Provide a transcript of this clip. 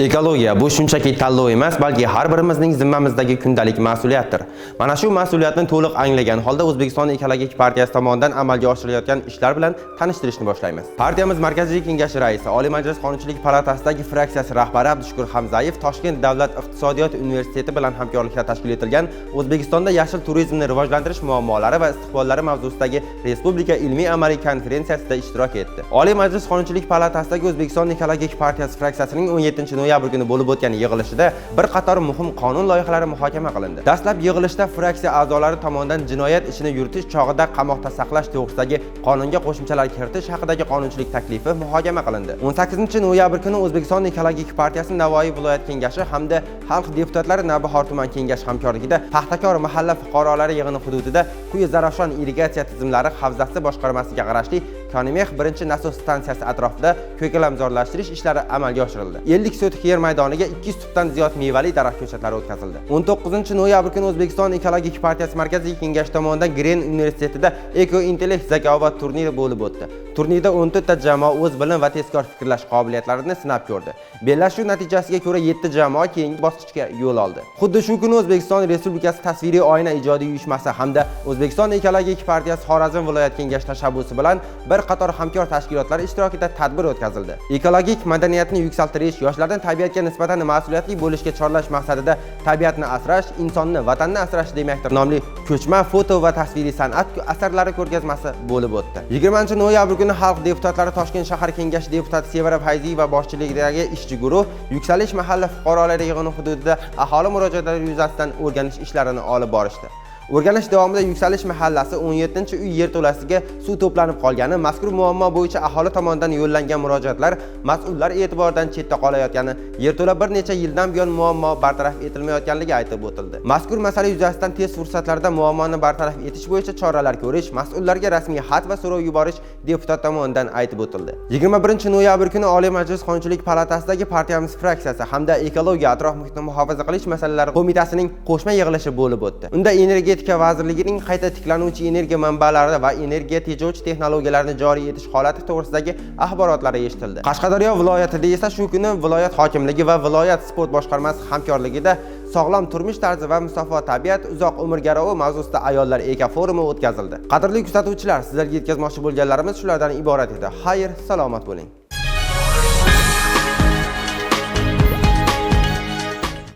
Ekologiya bu shunchaki tanlov emas, balki har birimizning zimmamizdagi kundalik mas'uliyatdir. Mana shu mas'uliyatni to'liq anglagan holda O'zbekiston Ekologik partiyasi tomonidan amalga oshirilayotgan ishlar bilan tanishtirishni boshlaymiz. Partiyamiz Markaziy Kengashi raisi, Oliy Majlis Qonunchilik palatasidagi fraksiyasi rahbari Abdushukur Hamzayev Toshkent davlat iqtisodiyot universiteti bilan hamkorlikda tashkil etilgan O'zbekistonda yashil turizmni rivojlantirish muammolari va istiqbollari mavzusidagi Respublika ilmiy-amaliy konferensiyasida ishtirok etdi. Oliy Majlis Qonunchilik palatasidagi O'zbekiston Ekologik partiyasi fraksiyasining 17 noyabr kuni bo'lib o'tgan yig'ilishida bir qator muhim qonun loyihalari muhokama qilindi. Dastlab yig'ilishda fraksiya a'zolari tomonidan jinoyat ishini yuritish chog'ida qamoqda saqlash to'g'risidagi qonunga qo'shimchalar kiritish haqidagi qonunchilik taklifi muhokama qilindi. 18 noyabr kuni O'zbekiston Ekologik partiyasi Navoiy viloyat kengashi hamda xalq deputatlari Navbahor tuman kengashi hamkorligida Paxtakor mahalla fuqarolari yig'ini hududida Quyi Zarafshon irrigatsiya tizimlari havzasi boshqarmasiga qarashli Konimeh birinchi nasos stansiyasi atrofida ko'kalamzorlashtirish ishlari amalga oshirildi. 50 sotix yer maydoniga 200 tubdan ziyod mevali daraxt ko'chatlari o'tkazildi. 19 noyabr kuni O'zbekiston Ekologik partiyasi Markaziy kengashi tomonidan Green universitetida Eko Intellekt zakovat turniri bo'lib o'tdi. Turnirda 14 ta jamoa o'z bilim va tezkor fikrlash qobiliyatlarini sinab ko'rdi. Bellashuv natijasiga ko'ra 7 jamoa keyingi bosqichga yo'l oldi. Xuddi shu kuni O'zbekiston Respublikasi tasviriy oyna ijodiy uyushmasi hamda O'zbekiston Ekologik partiyasi Xorazm viloyat kengashi tashabbusi bilan bir qator hamkor tashkilotlar ishtirokida tadbir o'tkazildi. Ekologik madaniyatni yuksaltirish, yoshlarni tabiatga nisbatan mas'uliyatli bo'lishga chorlash maqsadida tabiatni asrash, insonni, vatanni asrash demakdir nomli ko'chma foto va tasviriy san'at asarlari ko'rgazmasi bo'lib o'tdi. 20 noyabr kuni xalq deputatlari Toshkent shahar kengashi deputati Sevara Fayziyeva boshchiligidagi ishchi guruh Yuksalish mahalla fuqarolari yig'ini hududida aholi murojaatlari yuzasidan o'rganish ishlarini olib borishdi. O'rganish davomida Yuksalish mahallasi 17-uy yerto'lasiga suv to'planib qolgani, mazkur muammo bo'yicha aholi tomonidan yo'llangan murojaatlar mas'ullar e'tiboridan chetda qolayotgani, yerto'la bir necha yildan buyon muammo bartaraf etilmayotganligi aytib o'tildi. Mazkur masala yuzasidan tez fursatlarda muammoni bartaraf etish bo'yicha choralar ko'rish, mas'ullarga rasmiy xat va so'rov yuborish deputat tomonidan aytib o'tildi. 21 noyabr kuni Oliy Majlis Qonunchilik palatasidagi partiyamiz fraksiyasi hamda ekologiya, atrof muhitni muhofaza qilish masalalari qo'mitasining qo'shma yig'ilishi bo'lib o'tdi. Unda Energetika vazirligining qayta tiklanuvchi energiya manbalari va energiya tejovchi texnologiyalarni joriy etish holati to'g'risidagi axborotlari eshitildi. Qashqadaryo viloyatida esa shu kuni viloyat hokimligi va viloyat sport boshqarmasi hamkorligida sog'lom turmush tarzi va musaffo tabiat uzoq umr garovi mavzusida ayollar eko forumi o'tkazildi. Qadrli kuzatuvchilar, sizlarga yetkazmoqchi bo'lganlarimiz shulardan iborat edi. Xayr, salomat bo'ling.